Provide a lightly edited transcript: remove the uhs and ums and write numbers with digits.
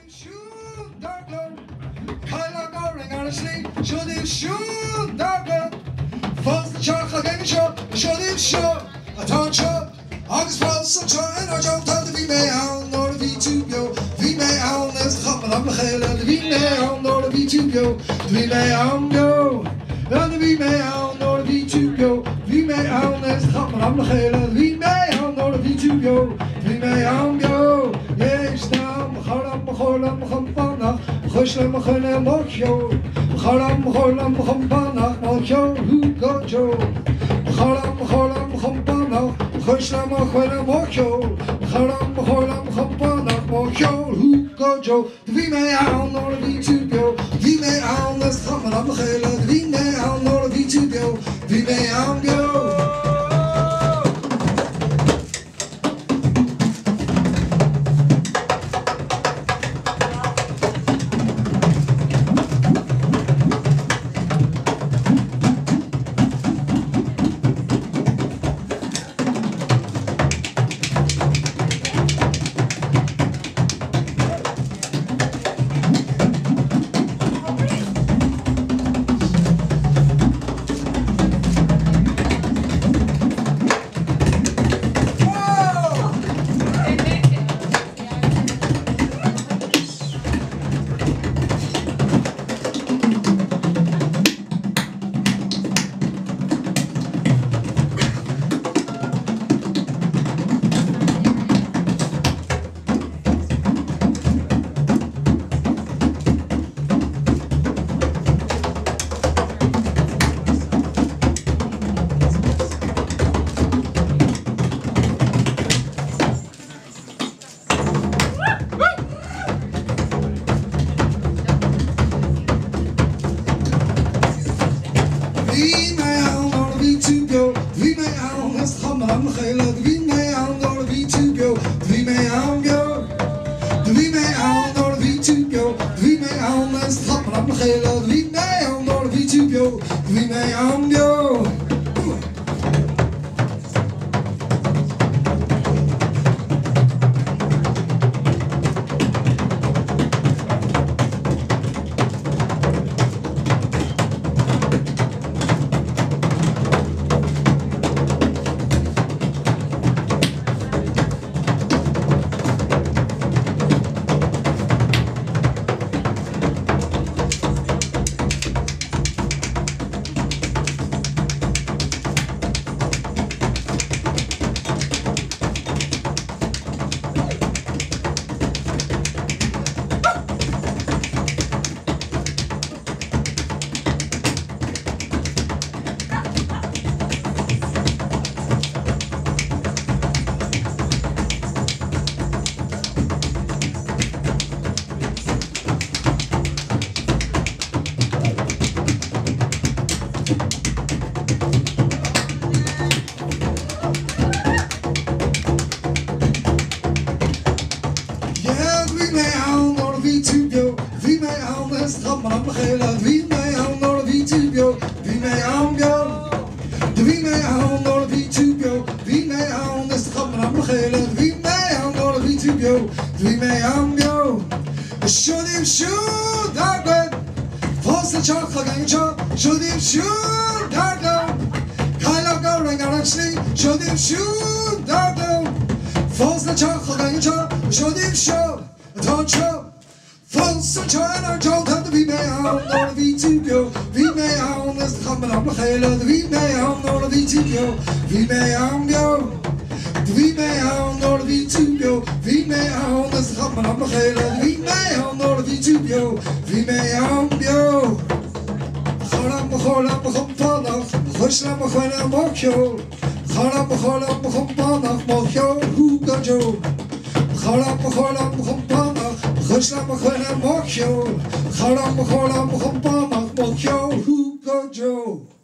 Siúd dar liom, Cailleach Árainn ar an slí, Seo daoibh siúd dar liom, Fós anseo againn anseo, Seo daoibh seo atá anseo, Agus fós anseo inár dteannta. Do bhí mé ann nuair a bhí tú beo, Bhí mé ann is chaith mé am le chéile, Do bhí mé ann nuair a bhí tú beo, Do bhí mé ann beo, Do bhí mé ann nuair a bhí tú beo, Bhí mé ann is chaith mé am le chéile, Do bhí mé ann nuair a bhí tú beo, Do bhí mé ann beo, Éist am, mo chara, mo chomhairle, mo chompánach, mo chuisle, mo choinne, mo cheol, Mo chara, mo chomhairle, mo chompánach, mo cheol thú go deo. Mo chara, mo chomhairle, mo chompánach, mo chuisle, mo choinne, mo cheol, Mo chara, mo chomhairle, mo chompánach, mo cheol thú go deo. Do bhí mé ann nuair a bhí tú beo, bhí mé ann is chaith muid am le chéile, do bhí mé ann nuair a bhí tú beo, bhí mé ann beo. Bhí mé ann nuair a bhí tú beo, bhí mé ann is chaith muid am le chéile, do bhí mé ann nuair a bhí tú beo, do bhí mé ann beo. Do bhí mé ann nuair a bhí tú beo, do bhí mé ann is chaith muid am le chéile, do bhí mé ann nuair a bhí tú beo, do bhí mé ann beo. Yeah, bhí mé ann nuair a bhí tú beo, bhí mé ann is chaith muid am le chéile, bhí mé ann nuair a bhí tú beo, bhí mé ann beo. Do bhí mé ann nuair a bhí tú beo, bhí mé ann is chaith muid am le chéile, bhí mé ann nuair a bhí tú beo, bhí mé ann beo. Seo daoibh siúd ár gcuid, fós anseo againn anseo, seo daoibh siúd ár gclann, Cailleach Árainn ar an tslí, seo daoibh siúd ár gclann, fós anseo againn anseo, seo daoibh seo atá anseo. Fós anseo inár dteannta, do bhí mé ann nuair a bhí tú beo, bhí mé ann is chaith muid am le chéile, do bhí mé ann nuair a bhí tú beo, bhí mé ann beo. Do bhí mé ann nuair a bhí tú beo, bhí mé ann is chaith muid am le chéile, do bhí mé ann nuair a bhí tú beo, bhí mé ann beo. Mo chara, mo chomhairle, mo chompánach, mo chuisle, mo choinne, mo cheol, Mo chara, mo chomhairle, mo chompánach, mo cheol thú go deo. Mo chara, mo chomhairle, mo chompánach, mo chuisle, mo choinne, mo cheol, Mo chara, mo chomhairle, mo chompánach, mo cheol thú go deo.